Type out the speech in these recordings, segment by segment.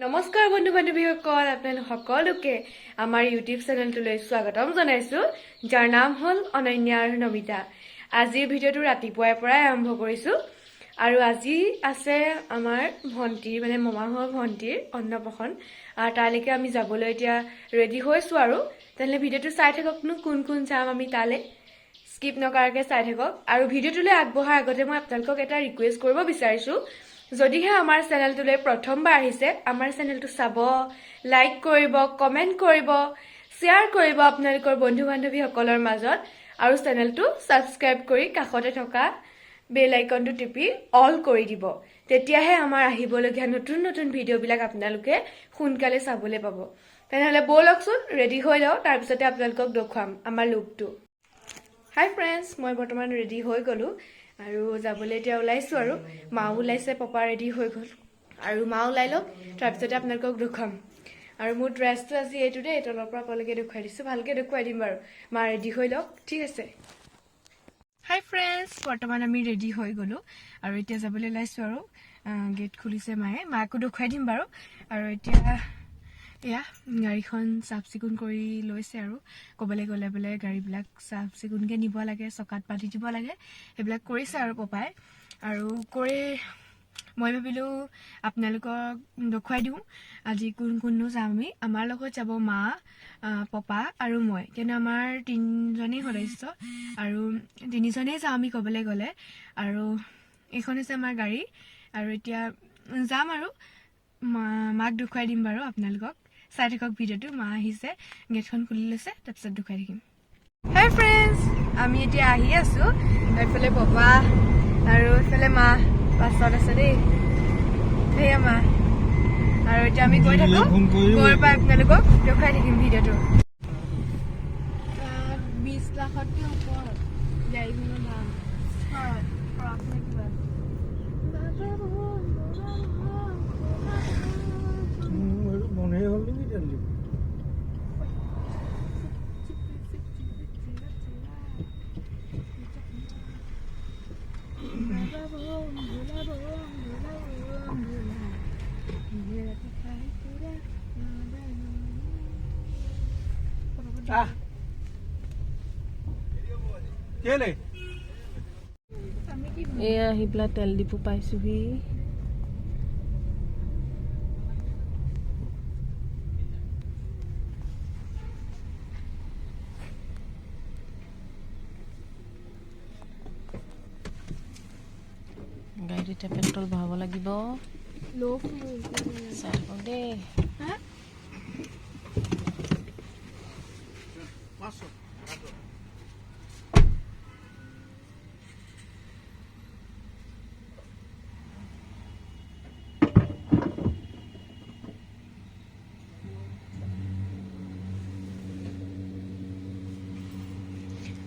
নমস্কাৰ বন্ধু বান্ধৱীসকল, আপোনালোক সকলোকে আমাৰ ইউটিউব চেনেলটোলৈ স্বাগতম জনাইছোঁ, যাৰ নাম হ'ল অনন্যা আৰু নমিতা। আজিৰ ভিডিঅ'টো ৰাতিপুৱাৰ পৰাই আৰম্ভ কৰিছোঁ আৰু আজি আছে আমাৰ ভণ্টিৰ, মানে মমাহৰ ভণ্টিৰ অন্নপ্ৰাশন আৰু তালৈকে আমি যাবলৈ এতিয়া ৰেডি হৈছোঁ। আৰু তেনেহ'লে ভিডিঅ'টো চাই থাককনো, কোন কোন যাম আমি তালৈ, স্কিপ নকৰাকৈ চাই থাকক। আৰু ভিডিঅ'টোলৈ আগবঢ়াৰ আগতে মই আপোনালোকক এটা ৰিকুৱেষ্ট কৰিব বিচাৰিছোঁ, যদিহে আমাৰ চেনেলটোলৈ প্ৰথমবাৰ আহিছে, আমাৰ চেনেলটো চাব, লাইক কৰিব, কমেণ্ট কৰিব, শ্বেয়াৰ কৰিব আপোনালোকৰ বন্ধু বান্ধৱীসকলৰ মাজত আৰু চেনেলটো ছাবস্ক্ৰাইব কৰি কাষতে থকা বেল আইকনটো টিপি অল কৰি দিব। তেতিয়াহে আমাৰ আহিবলগীয়া নতুন নতুন ভিডিঅ'বিলাক আপোনালোকে সোনকালে চাবলৈ পাব। তেনেহ'লে ব'লকচোন, ৰেডি হৈ লওঁ, তাৰপিছতে আপোনালোকক দেখুৱাম আমাৰ লুকটো। হাই ফ্ৰেণ্ডছ, মই বৰ্তমান ৰেডি হৈ গ'লোঁ আৰু যাবলৈ এতিয়া ওলাইছোঁ আৰু মাও ওলাইছে, পাপা ৰেডি হৈ গ'ল আৰু মা ওলাই লওক, তাৰপিছতে আপোনালোকক দেখুৱাম। আৰু মোৰ ড্ৰেছটো আজি এইটো দেই, তলৰ পৰা ওপৰলৈকে দেখুৱাই দিছোঁ, ভালকৈ দেখুৱাই দিম বাৰু। মা ৰেডি হৈ লওক, ঠিক আছে। হাই ফ্ৰেণ্ডছ, বৰ্তমান আমি ৰেডি হৈ গ'লোঁ আৰু এতিয়া যাবলৈ ওলাইছোঁ আৰু গেট খুলিছে মায়ে, মাকো দেখুৱাই দিম বাৰু। আৰু এতিয়া এয়া গাড়ীখন চাফ চিকুণ কৰি লৈছে আৰু ক'বলৈ গ'লে বোলে গাড়ীবিলাক চাফ চিকুণকৈ নিব লাগে, চকাত বান্ধি দিব লাগে, সেইবিলাক কৰিছে আৰু পপাই। আৰু কৰি মই ভাবিলোঁ আপোনালোকক দেখুৱাই দিওঁ আজি কোন কোননো যাম আমি। আমাৰ লগত যাব মা, পপা আৰু মই, কিন্তু আমাৰ তিনিজনেই সদস্য আৰু তিনিজনেই যাওঁ আমি ক'বলৈ গ'লে। আৰু এইখন হৈছে আমাৰ গাড়ী আৰু এতিয়া যাম আৰু মাক দেখুৱাই দিম বাৰু আপোনালোকক। চাই থাকক ভিডিঅ'টো। মা আহিছে, গেটখন খুলি লৈছে, তাৰপিছত দেখুৱাই থাকিম। হাই ফ্ৰেণ্ডছ, আমি এতিয়া আহি আছো। এইফালে পপা আৰু এইফালে মা পাছত আছে দেই, সেয়া মা। আৰু এতিয়া আমি গৈ থাকো, গৈ পাই আপোনালোকক দেখুৱাই থাকিম ভিডিঅ'টো। 20 লাখতকৈ ওপৰত গাড়ীখনৰ দাম হয়। কিবা বন্ধেই হ'ল নেকি তেল ডিপু? আহ কেলে? এয়া আহি পেলাই তেল ডিপু পাইছোহি। গাড়ীত এতিয়া পেট্ৰল ভৰাব লাগিব। চাই থাকক দেই। 500।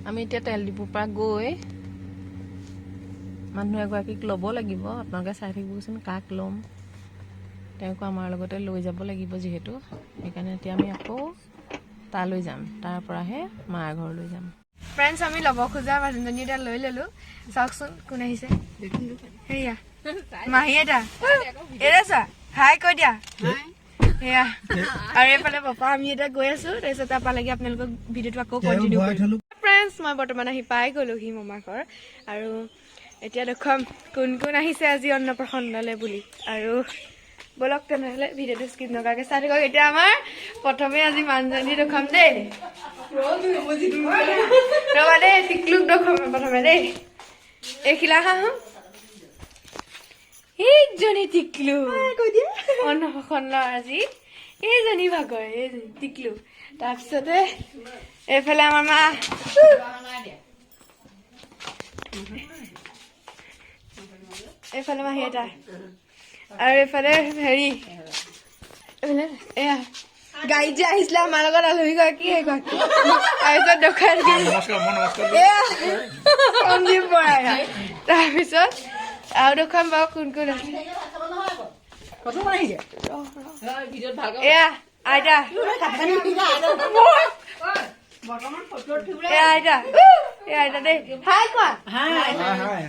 আমি এতিয়া তেল ডিপুৰ পৰা গৈ মানুহ এগৰাকীক ল'ব লাগিব। আপোনালোকে চাই থাকিবচোন কাক ল'ম। তেওঁকো আমাৰ লগতে লৈ যাব লাগিব যিহেতু, সেইকাৰণে এতিয়া আমি আকৌ তালৈ যাম, তাৰ পৰাহে মাৰ ঘৰলৈ যাম। ফ্ৰেণ্ডছ, আমি ল'ব খোজা মানুহজনী এতিয়া লৈ ললো। চাওকচোন কোন আহিছে, সেয়া মাহী এটা, এটা চোৱা, হাই কৈ দিয়া, সেয়া। আৰু এইফালে পাপা, আমি এতিয়া গৈ আছো, তাৰপিছত তাৰ পালেগে আপোনালোকক ভিডিঅ'টো আকৌ কণ্টিনিউ ভৰাই কৰিম। থলো। ফ্ৰেণ্ডছ, মই বৰ্তমান আহি পাই গ'লোহি মামা ঘৰ আৰু এতিয়া দেখুৱাম কোন কোন আহিছে আজি অন্নপ্ৰাশনলৈ বুলি। আৰু ব'লক তেনেহ'লে, ভিডিঅ'টো স্কিপ নকৰাকৈ চাই থাকক। এতিয়া আমাৰ প্ৰথমে আজি মানুহজনী দেখুৱাম দেই, ৰ'বা দেই, টিকলুক দেখুৱাম প্ৰথমে দেই। এইখিলা হাঁহো, এইজনী টিকলু, অন্নপ্ৰাশনৰ আজি এইজনী ভাগৰ, এইজনী টিকলু। তাৰপিছতে এইফালে আমাৰ মা, এইফালে মাহী এটা আৰু এইফালে হেৰি, এইফালে এয়া গাড়ীত যে আহিছিলে আমাৰ লগত আলহীগৰাকী, সেইগৰাকী। তাৰপিছত দেখুৱাই থাকিম। নমস্কাৰ, মই নমস্কাৰ। এয়া সঞ্জীৱ বৰা। তাৰপিছত আৰু দেখুৱাম বাৰু কোন কোন আছে। এয়া আইতা। এয়া আইতা, এয়া আইতা দেই, হাই কোৱা।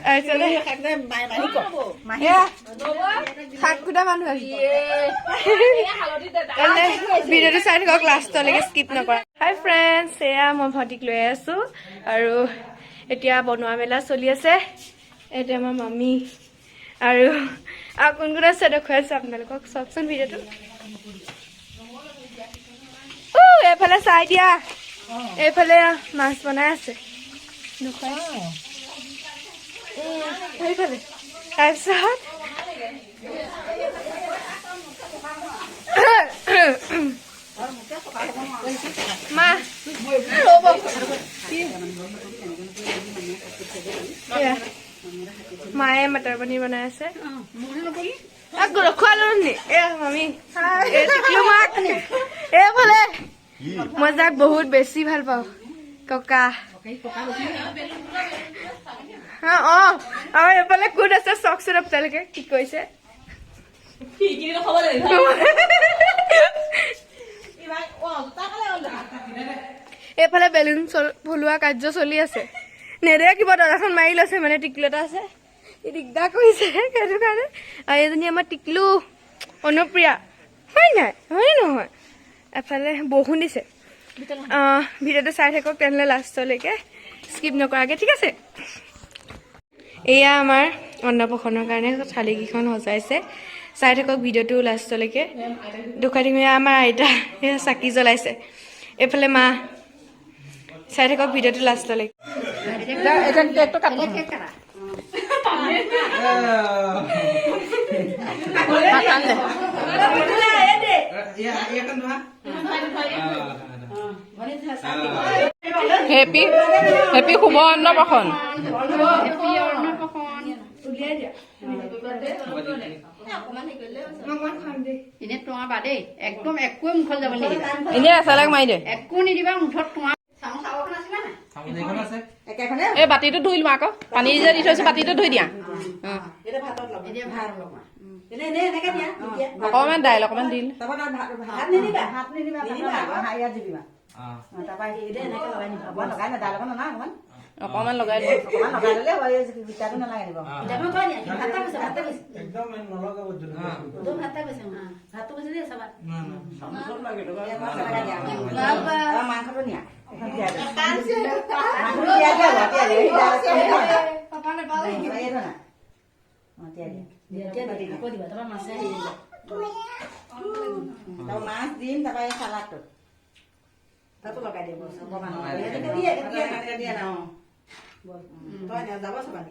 তাৰপিছতে এয়া শাক কুটা মানুহ আহিছে। তেনে ভিডিঅ'টো চাই থাকক লাষ্টলৈকে, স্কিপ নকৰা। হাই ফ্ৰেণ্ডছ, এয়া মই ভণ্টিক লৈ আছো আৰু এতিয়া বনোৱা মেলা চলি আছে। এতিয়া আমাৰ মামী আৰু আৰু কোন কোন আছে দেখুৱাইছো আপোনালোকক, চাওকচোন ভিডিঅ'টো। এইফালে চাই দিয়া, এইফালে মাছ বনাই আছে, দেখুৱাই সেইফালে। তাৰপিছত মা ৰ'ব, এয়া, মায়ে মটৰ পনীৰ বনাই আছে। ৰখোৱা নি এয়া মামী, এই টিকলু মাক, এইফালে মই যাক বহুত বেছি ভাল পাওঁ, ককা। অ, আৰু এইফালে কোন আছে চাওকচোন আপোনালোকে কি কৈছে। এইফালে বেলুন ফুলোৱা কাৰ্য চলি আছে। নেদে কিবা দৰ্জাখন মাৰি লৈছে, মানে টিকলু এটা আছে, ই দিগদাৰ কৰিছে সেইটো কাৰণে। আৰু এইজনী আমাৰ টিকলু অনুপ্ৰিয়া, হয় নাই, হয় নহয়? এফালে বৰষুণ দিছে। ভিডিঅ'টো চাই থাকক তেনেহ'লে লাষ্টলৈকে, স্কিপ নকৰাকৈ, ঠিক আছে? এয়া আমাৰ অন্নপ্ৰাশনৰ কাৰণে থালিকেইখন সজাইছে। চাই থাকক ভিডিঅ'টো লাষ্টলৈকে, দেখুৱাই থাকিম। এয়া আমাৰ আইতা, এয়া চাকি জ্বলাইছে। এইফালে মা। চাই থাকক ভিডিঅ'টো লাষ্টলৈকে। হেপী হেপী শুভ অন্নপ্ৰাশন। এনে তোঁৱা বা দেই, একদম একোৱে মুখত যাব নিদিবা। এনেই এচালাক মাৰি দে। একো নিদিবা মুঠত তোঁৱা। চামুচ আৰু এখন আছিলে নাই? এই বাতিটো ধুই লোৱা আকৌ, পানী যে দি থৈছো বাতিটো ধুই দিয়া। এতিয়া ভাত লগোৱা। অকণমান দাইল অকণমান দিল। অকণমান লগাই দিম। একদম নলগাব। মাছ দিম, তাৰপৰা এই চালাডটো তাতো লগাই দিব। দিয়া না, তই যাব চাবা।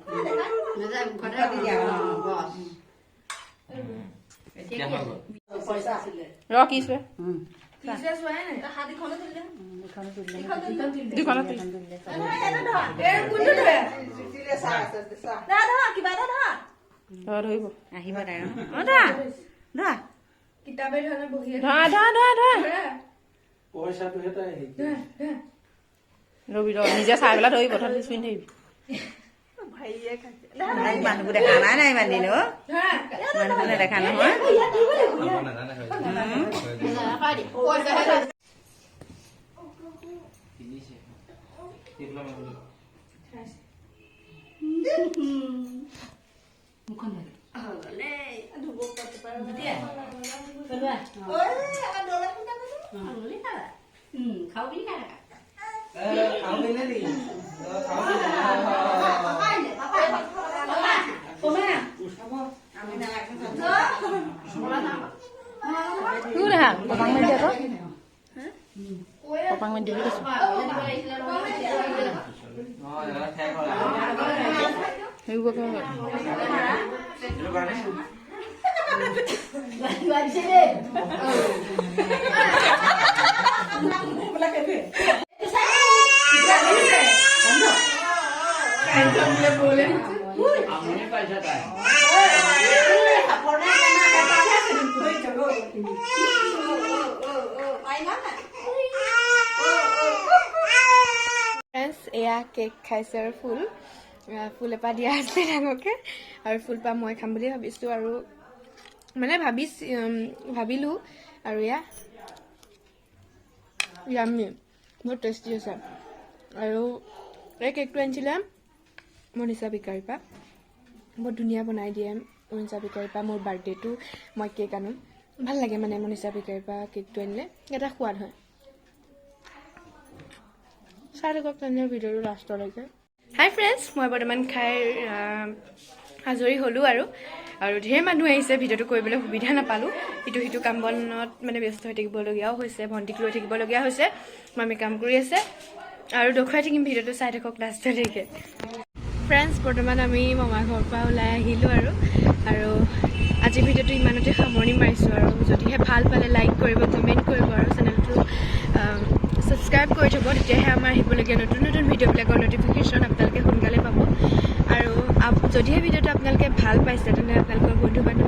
ৰ কি চোৱে দুখনত ধৰিব। আহিব তাই। অ, ধৰা ধৰা। কিতাপে ধৰণে বহি। ধৰা ধৰা ধৰা ধৰা। পইচাটোহে তাই হেৰি। ৰবি ৰ, নিজে চাই পেলাই ধৰিব, তহঁতি চুই নাথাকিবি। মানুহবোৰ দেখা নাই নাই ইমান দিন। অ, মানুহবোৰ নেদেখা নহয়। কপাং মাৰি দিয়া আকৌ, কপাং মাৰি দিবি কৈছো। সেইবোৰ ফ্ৰেণ্ডছ, এয়া কেক খাইছে আৰু ফুল ফুল এপাহ দিয়া আছে ডাঙৰকৈ, আৰু ফুলপাহ মই খাম বুলি ভাবিছোঁ আৰু মানে ভাবিলোঁ আৰু এয়া য়াম্মি। বহুত টেষ্টি হৈছে। আৰু এই কেকটো আনিছিলে মনীষা বেকাৰীৰ পৰা। বহুত ধুনীয়া বনাই দিয়ে মনীষা বেকাৰীৰ পৰা। মোৰ বাৰ্থডেটো মই কেক আনো, ভাল লাগে মানে মনীষা বেকাৰীৰ পৰা কেকটো আনিলে এটা সোৱাদ হয়। চাই থাকক তেনে ভিডিঅ'টো লাষ্টলৈকে। হাই ফ্ৰেণ্ডছ, মই বৰ্তমান খাই আজৰি হ'লোঁ আৰু আৰু ঢেৰ মানুহ আহিছে, ভিডিঅ'টো কৰিবলৈ সুবিধা নাপালোঁ। ইটো সিটো কাম বনত মানে ব্যস্ত হৈ থাকিবলগীয়াও হৈছে, ভণ্টিক লৈ থাকিবলগীয়া হৈছে, মামী কাম কৰি আছে আৰু দেখুৱাই থাকিম। ভিডিঅ'টো চাই থাকক লাষ্টলৈকে। ফ্ৰেণ্ডছ, বৰ্তমান আমি মামা ঘৰৰ পৰা ওলাই আহিলোঁ আৰু আৰু আজিৰ ভিডিঅ'টো ইমানতে সামৰণি মাৰিছোঁ। আৰু যদিহে ভাল পালে লাইক কৰিব, কমেণ্ট কৰিব আৰু চেনেলটো ছাবস্ক্ৰাইব কৰি থ'ব। তেতিয়াহে আমাৰ আহিবলগীয়া নতুন নতুন ভিডিঅ'বিলাকৰ ন'টিফিকেশ্যন আপোনালোকে সোনকালে পাব। আৰু যদিহে ভিডিঅ'টো আপোনালোকে ভাল পাইছে, তেনে আপোনালোকৰ বন্ধু বান্ধৱী